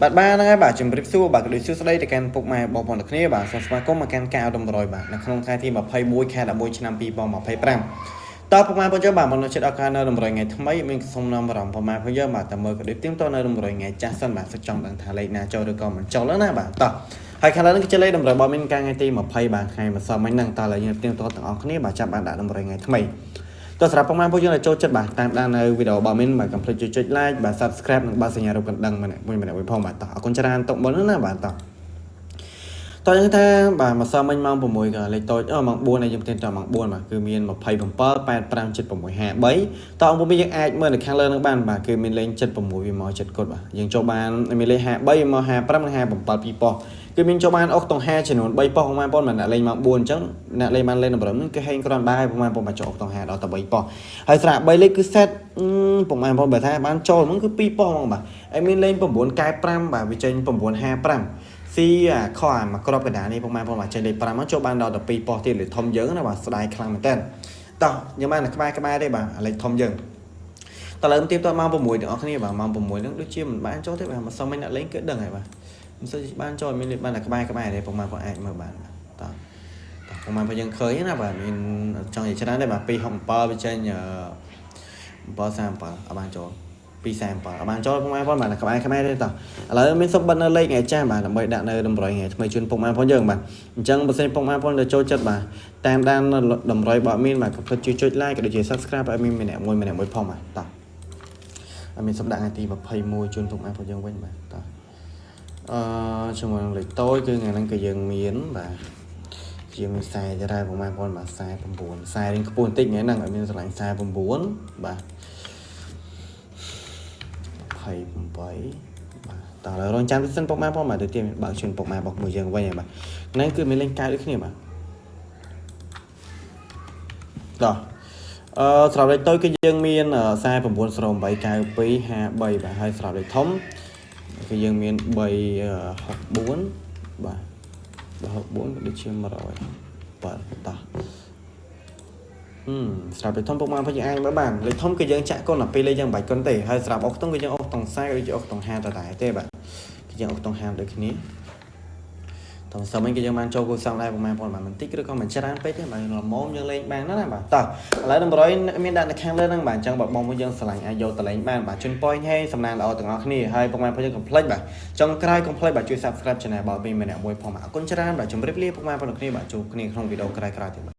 បាទបាទហ្នឹងហើយបាទជម្រាបសួរបាទក៏ដូចសួស្តីទៅកាន់ពុកម៉ែបងប្អូនទាំងគ្នាបាទសូមស្វាគមន៍មកកាន់ការតម្រុយបាទនៅក្នុងថ្ងៃទី21ខែ11ឆ្នាំ2025តើពុកម៉ែបងប្អូនយើងបាទមកនៅចិត្តឱកាសនៅតម្រុយថ្ងៃថ្មីមានសូមនាំអារម្មណ៍ពុកម៉ែបងប្អូនយើងបាទតើមើលក៏ដូចទៀងតនៅតម្រុយថ្ងៃចាស់សិនបាទសិតចង់ដឹងថាលេខណាចូលឬក៏មិនចូលណាបាទតោះហើយខាងលើនេះគឺជាលេខតម្រុយរបស់មានការថ្ងៃទី20បាទថ្ងៃម្សិលមិញហ្នឹងតើឥឡូវយើងទៀងតទាំងអស់គ្នាបាទចាប់បានដាក់តម្រុយថ្ងៃថ្មី តោះសម្រាប់ពុកម៉ែបងប្អូនយើងដែលចូលចិត្តបាទតាមដាននៅវីដេអូរបស់មីនបាទកុំភ្លេចជួយចុច like បាទ subscribe និងបើកសញ្ញារូបកណ្ដឹងម្នាក់មួយម្នាក់មួយផងបាទតោះអរគុណច្រើនតុកមុនណាបាទតោះតោះយើងថាបាទម្សិលមិញម៉ោង6ក៏លេខតូចអូម៉ោង4ហើយយើងផ្ទេតម៉ោង4បាទគឺមាន27 85 76 53តោះអង្គពុំយើងអាចមើលនៅខាងលើនឹងបានបាទគឺមានលេខ76វាមក7គត់បាទយើងចូលបានមានលេខ53វាមក55និង57 2ប៉ុស្តិ៍គឺមានចូលបានអុកតុង5ចំនួន3ប៉ុស្តិ៍បងប្អូនបាទអ្នកលេងម៉ោង4អញ្ចឹងអ្នកលេងបានលេងតម្រឹមហ្នឹងគឺហេងគ្រាន់បាយបងប្អូនបាទចូលអុកតុង5ដល់តែ3ប៉ុស្តិ៍ហើយស្រាប់3លេខគឺ set ពុកម៉ែបងប្អូនបើថាបានចូលហ្មងគឺ2ប៉ុស្តិ៍ហ្មងបាទហើយមានលេខ995បាទវាចេញ955ស៊ីអាខអាមកក្របកណ្ដាលនេះពុកម៉ែបងប្អូនបាទចេញលេខ5មកចូលបានដល់12ប៉ុស្តិ៍ទៀតលេខធំយើងណាបាទស្ដាយខ្លាំងមែនតើតោះយើងបានតែក្បែរក្បែរទេបាទលេខធំយើងតើឡើយទៀបតម៉ោង6ទាំងអស់គ្នាបាទម៉ោង6ហ្នឹងដូចជាមិនបានចូលទេបាទមកសុំឲ្យអ្នកលេងគឺដឹងហើយបាទមិនសូវបានចូលមានលេខបានតែក្បែរក្បែរទេពុកម៉ែបងអាចមើលបានបាទតោះតោះពុកម៉ែបងយើងឃើញណាបាទមានចង់និយាយច្រើនទេបាទ267វាចេញ737អត់បានចូល247អត់បានចូលពុកម៉ែបងបាទក្បែរក្បែរទេតោះឥឡូវមានសុំបិទនៅលេខថ្ងៃចាស់បាទដើម្បីដាក់នៅតម្រុយថ្ងៃថ្មីជូនពុកម៉ែបងយើងបាទអញ្ចឹងបើសិនពុកម៉ែបងដែលចូលចិត្តបាទតាមដានតម្រុយរបស់មានបាទកុំភ្លេចជួយចុច like ក៏ដូចជា subscribe ឲ្យមានម្នាក់មួយម្នាក់មួយផងបាទតោះអត់មានសុំដាក់ថ្ងៃទី21ជូនពុកម៉ែបងយើងវិញបាទតោះអឺជាមួយនឹងលេខតូចគឺថ្ងៃហ្នឹងគឺយើងមានបាទយើងមានខ្សែទៀតហើយពុកម៉ែបងបាទ49ខ្សែរៀងខ្ពស់បន្តិចថ្ងៃហ្នឹងឲ្យមានស្រឡាញ់49បាទ28បាទតោះឥឡូវរងចាំសិនពុកម៉ែបងបាទទៅទៀតបើកជូនពុកម៉ែរបស់មួយយើងវិញហើយបាទហ្នឹងគឺមានលេងកៅដូចគ្នាបាទតោះអឺស្រាប់លេខតូចគឺយើងមាន49 08 92 53បាទហើយស្រាប់លេខធំគឺយើងមាន3 64បាទ64ក៏ដូចជា100បាទតោះហឹមស្រាប់លេខធំពុកម៉ែបងយើងអាចមើលបានលេខធំគឺយើងចាក់កូនដល់2លេខយើងមិនបាច់កូនទេហើយស្រាប់អុកតុងគឺយើងអុកតុង40ឬជាអុកតុង50តតែទេបាទគឺយើងអុកតុង50ដូចគ្នាតោះសិមវិញគឺយើងបានចូលគូសំដែរពុកម៉ែបងប្អូនបាទបន្តិចឬក៏មិនច្រើនពេកទេបាទល្មមយើងលេងបានណាណាបាទតោះឥឡូវតម្រុយមានដាក់នៅខាងលើហ្នឹងបាទអញ្ចឹងបើបងប្អូនយើងស្រឡាញ់អាចយកទៅលេងបានបាទជូនពរឲ្យសំណាងល្អទាំងអស់គ្នាហើយពុកម៉ែបងប្អូនយើងកុំភ្លេចបាទចុងក្រោយកុំភ្លេចបាទជួយ Subscribe Channel របស់មីម្នាក់មួយផងបាទអរគុណច្រើនបាទជម្រាបលាពុកម៉ែបងប្អូនគ្នាបាទជួបគ្នាក្នុងវីដេអូក្រោយៗទៀតបាទ។